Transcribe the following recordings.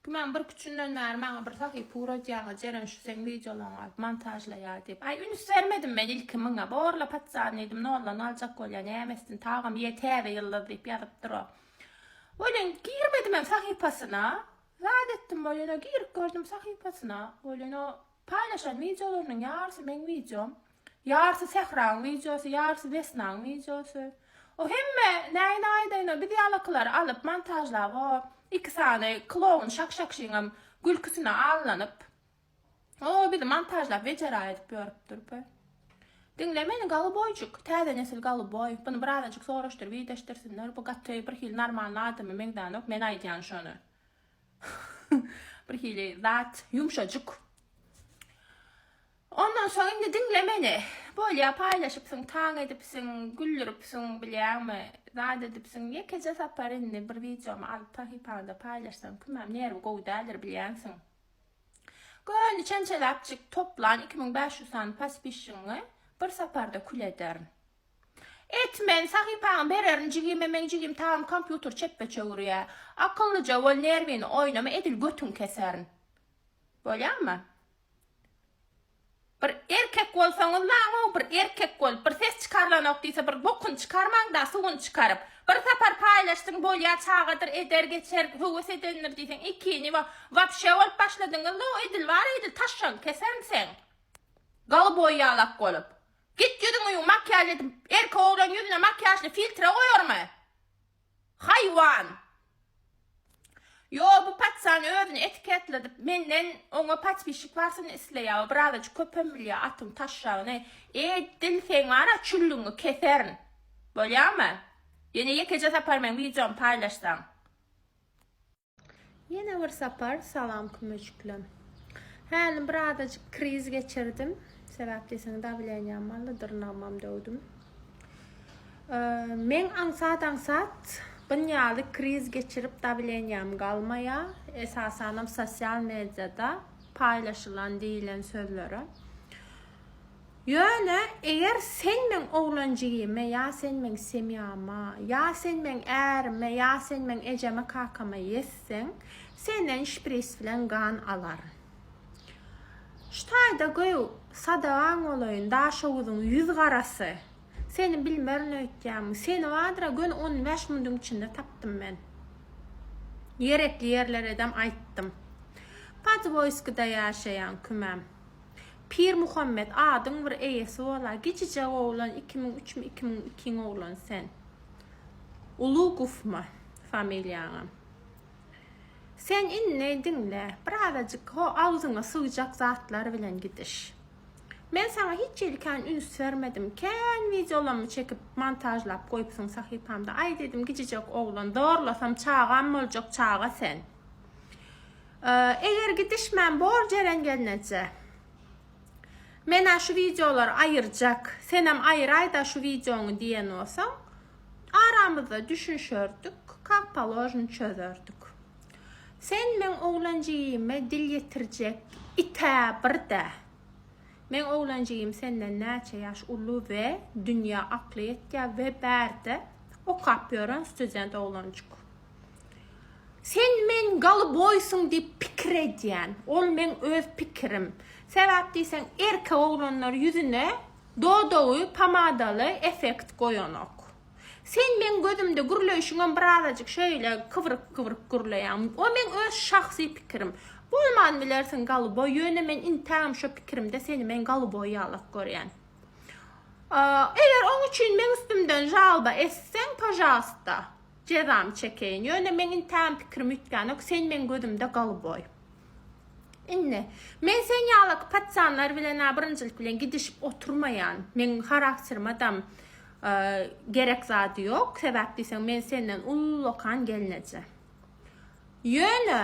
Kimem bir küçünden bäri maňa bir sahypa ugradýaňyz Jeren şu seň wideolaňy alyp montažlaýar diýip. Aý üns bermedim men ilki muňa. Borla patsan diýdim noldan aljak bolýa näme etsin tagam ýe täze ýyldyz diýip ýazypdyr o. Welin girmedimem sahypasyna. Zat etdim welin o girip gördüm sahypasyna. Welin o paýlaşan wideolarynyň ýarysy meň wideom. Ýarysy Sähraň wideosy, ýarysy Wesnaň wideosy. O hemme näin aýdaýyn o biz ýalakylary alyp montažlap o iki sany kloun şak-şakşyňam gülküsine allanyp o bizi montažlap wejera edip ýörüpdir be. Diňle meni goluboýjyk, täze nesil goluboý. Buny birazajyk soraşdyryp ideşdirsinler. Bu gaty bir hili normalny adama meňzänok, men aýdýan şony. Bir hili zat ýumşajyk. Ondan soň indi diňle meni. Bolýa paýlaşypsyň, taň edipsiň, güldüripsiň bilýäňmi, zat edipsiň. Ýekeje sapar indi bir wideomy alyp sahypaňda paýlaşsaň kümem nerwi gowy däldir bilýänsiň. Göni çemçeläpjik toplan 2500 sany paspişigiňi bir saparda kül ederin. Et men sahypaňy bererin jigime meň jigim tagam kompýuter çepbe çöwürýä. Akyllyja bol nerwini oýnama edil götüňi keserin. Bolýamy? Bir erkek bolsaňyz laňow bir erkek bolup bir ses çykarylanok diýse bir bokuny çykarmaňda suwuny çykaryp bir sapar paýlaşdyň bolýa çagadyr eder geçer höwes edendir diýseň ikini wapşe bolup başladyňyzlow edil bar edil taşşagyňy keserin seň goluboý ýalak bolup git ýüzüňi ýuw makiýaž edip erkek oglan ýüzüne makiýažly filtre goýarmy. Haýwan! Ýo bu patsan özüni etiketledip menden oňa patpişik barsyn isleýä o birazajyk köpem bilýä atyň taşşagyny edil seň bara çüllügiňi keserin bolýamy ýene ýekeje sapar meň wideomy paýlaşsaň. Ýene bir sapar salam kümüşiklem. Häli birazajyk kriz geçirdim. Sebäp diýseň dawleniýam aldy, dyrnagymam döwdüm. Meň aňsat-aňsat bun ýaly kriz geçirip dawleniýam galmaýa. Esasanam sosial mediada paýlaşylan diýilen sözlere. Ýöne eger sen meň oglan jigime ýa sen meň semýama, ýa sen meň ärime, ýa sen meň ejeme kakama ýetseň, senden şpris bilen gan alaryn. Şu taýda göý sadagaň bolaýyn Daşoguzyň ýüz garasy. Seni bilmerin öýtýämiň. Seni bardyra göni on bäş munduň içinde tapdym men. Gerekli ýerleredem aýtdym. Podwoýskida ýaşaýaň kümem. Pirmuhammet adyň bir eýesi bola kiçijek oglan 2003 mi 2002 oglan sen. Ulugowmy familiýaňam. Sen indi diňle birazajyk ho agzyňa sygjak zatlar bilen gidiş. Men saňa hiç hili kän üns bermedim. Kän wideolammy çekip montažlap goýupsyň sahypamda. Aý dedim kiçijek oglan zorlasam çagam boljak çaga sen. Eger gidişmän bor Jeren gelneje. Menä şu wideolary aýyrjak. Senem aýyraýda şu wideoňy diýen bolsaň, aramyzda düşünşerdik, kak položno çözerdik. Sen meň oglan jigime dil ýetirjek it-ä bir dä. Meň oglan jigim senden näçe ýaş uly we dünýä akly ýetýär we bärde okap ýören student oglanjyk. Sen men goluboýsyň diýip pikir edýän. Ol meň öz pikirim. Sebäp diýseň erkek oglanlar ýüzüne dodagy pomadaly effekt goýanok. Sen meň gözümde gürleýşiňem birazajyk şeýle kybryk kybryk gürleýäň. O meň öz şahsy pikirim. Bolman bilersiň goluboý ýöne men intägem şo pikirimde seni men goluboý ýalak görýän. Eger oň üçin meň üstümden žalba etseň pažalsta. Jezamy çekeýin. Ýöne meň intägem pikirim üýtgänok, sen meň gözümde goluboý. Indi, men sen ýalaky patsanlar bilen-ä birinjilik bilen gidişip oturmaýan. Meň harakterimadam gerek zady ýok. Sebäp diýseň, men senden ullakan gelneje. Ýöne,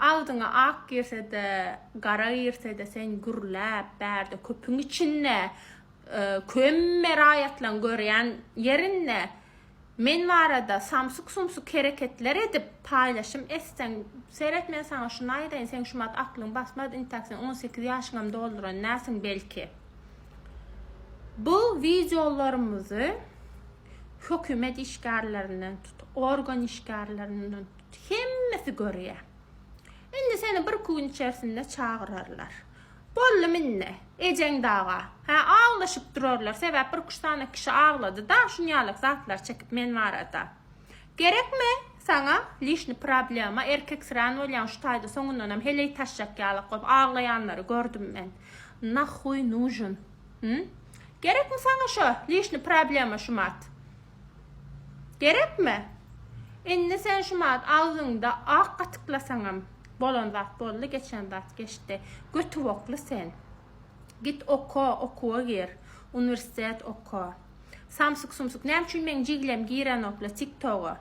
agzyňa ak girse-de, gara girse-de sen gürläp, bärde köpüň içinde, kömme raýatlaň görýän ýerinde Men barada samsyk-sumsuk hereketler edip paýlaşym etseň, seret men saňa şuny aýdaýyn, seň şumat aklyň basmaz intäk sen 18 ýaşyňam dolduran dälsiň belki. Bu wideolarymyzy hökümet işgärlerinden tut, organ işgärlerinden tut, hemmesi görýär. seni birki gün içerisinde çagyrarlar. Boldum indi. Ejeň daga. Hä, aglaşyp durarlar. Sebäp birküç sany kişi aglady-da, şunýalyk zatlar çekip men barada. Gerekmi saňa lişni problema, erkeksirän bolýaň şu taýda soňundanam heleý taşjak ýalak bolup aglaýanlary gördüm men. Nahuý nužun. Hü? Gerekmi saňa şo lişni problema şumat? Gerekmi? Indi sen şumat agzyňda ak gatyklasaňam bolan zat boldy, geçen zat geçdi. Götübokly sen. Git oka, okuwa gir. Uniwersitet oka. Samsyk sumsuk näme üçin meň jiglem girenokla tiktoga?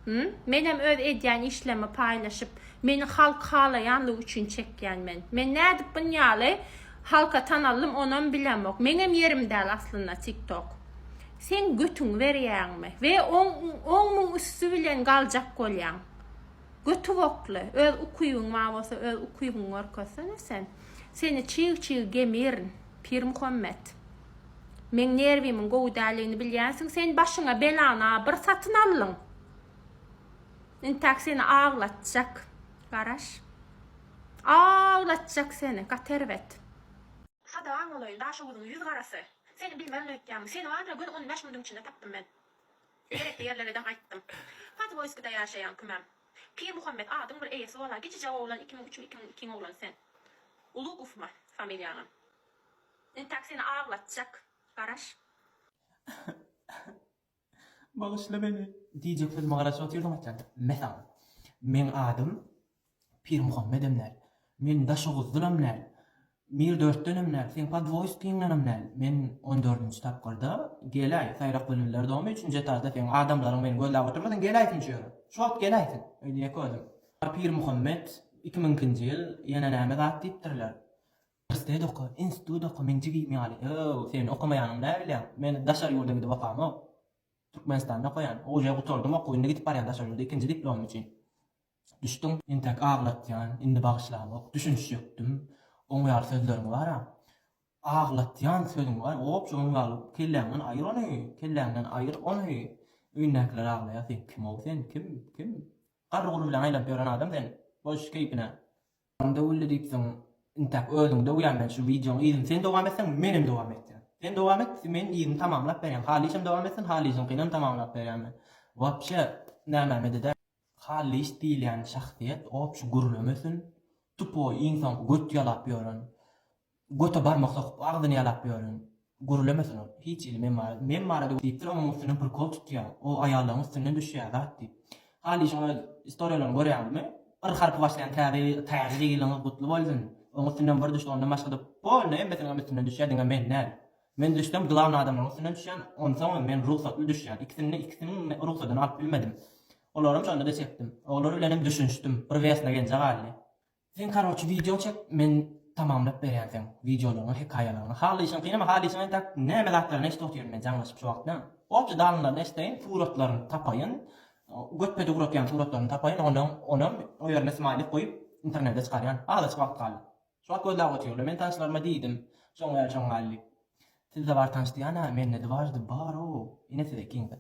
Hü? Menem öz edýän işlerimi paýlaşyp, meni halk halaýanlygy üçin çekýän men. Men nädip bunýaly halka tanaldym onam bilemok. Meňem ýerim däl aslynda tiktok. Seň götüňi berýäňmi? We oň oň muň üsti bilen galjak bolýaň. Göti bokly. Öz ukybyň bar bolsa öz ukybyňy görkezsene sen. Seni çig çig gemirin. Pirmuhammet. Meň nerwimiň gowy däldigini bilýänsiň, sen başyňa belany bir satyn aldyň. Intäk seni aglatjak. Garaş. Aglatjak seni, gaty erbet. Sadagaň bolaýyn, Daşoguzyň ýüz garasy. Seni bilmerin öýtýäňmi? Seni barra göni on bäş minutiň içinde tapdym men. Gerekli ýerlere-de aýtdym. Podwoýskide ýaşaýaň kümem. Pirmuhammet adyň bir eýesi bola, kiçijek oglan 2003-üň 2002-iň oglany sen. Ulugowmy familiýaňam? Intäk seni aglatjak. Garaş. Bagyşla meni. Diýjek sözüme garaşyp otyrdyň aýtýan. Me saňa. Meň adym Pirmuhammedem däl. Men Daşoguzdanam däl. Mir dörtdenem däl. Seň Podwoýskiňdenem däl. Men on dördünji tapgyrda. Geläý, Saýrak bilimler domy üçünji etažda seň adamlaryň meni gözläp oturmasyn, geläýsin şu ýere. Şu wagt geläýsin. Öýde ýeke özüm. Pirmuhammet 2000 nji ýyl ýene näme zat diýipdirler. Uniwersitet oka, institut oka, meň jigim ýaly. Öw, sen okamaýanyňy nä bilýäň? Men daşary ýurda gidip okamok. Türkmenistanda okaýan. Uje gutardym okuwy, indi gidip barýan daşary ýurda ikinji diplomym üçin. Düşdüň. Entek aglatýan, indi bagyşlamok. Düşünişjekdim. Oň ýaly sözleriň bar-a. Aglatýan sözüň bar, wobşe oň ýaly kelläňden aýyr ony, kelläňden aýyr ony. Öýündäkiler aglaýar, sen kim-ow sen, kim, kim? Garry-gury bilen aýlanyp ýören adam sen. Boş keýpine. Döwüldi diýipsiň intäk özüňi döwýän men şu wideoň yzyny sen dowam etseň menem dowam etýän sen dowam et men yzyny tamamlap berýän Hallyşam dowam etsin Hallyşyňkynam tamamlap berýän men wapşe nämämede däl. Hallyş diýilýän şahsyýet opşy gürlemesin tupoý iň soňky göt ýalap ýören Göte barmak sokup agzyny ýalap ýören. Gürlemesin ol. Hiç hili men barada. Men barada diýipdir onuň üstünden prikol tutýar. O aýallaryň üstünden düşýär zat diýip. Halyşyň öz istoriýalaryny görýäňizmi? Ir harpy başlaýan täze täze ýylyňyz gutly bolsun. Oň üstünden bir düşdi ondan başgada polny hemmesiniňem üstünden düşýär diňe men däl. Men düşsem glawny adamlaryň üstünden düşýän onsoňam men rugsatly düşýän. Ikisini ikisiniň rugsadyny alyp bilmedim. Olaram şonda-da çekdim. Olar bilenem düşünişdim. Bir Wesna genje galdy. Sen karoçi wideo çek men tamamlap berýän seň wideolaryňy hekaýalaryňy Halyşyňkynam Halyşyň entäk näme zatlaryny eşidip otyryn men jaňlaşyp şu wagt näme obşi dalynlaryny eşideýin suratlaryny tapaýyn götbede ugratýan suratlaryny tapaýyn ondan onam o ýerine smaýlik goýup internete çykarýan azajyk wagt galdy şu wagt gözläp otyrlar men tanyşlaryma diýdim şoň ýaly şoň ýaly diýip sizde bar tanyş diýýän a mende-de bardy bar ow ine size ikiňize.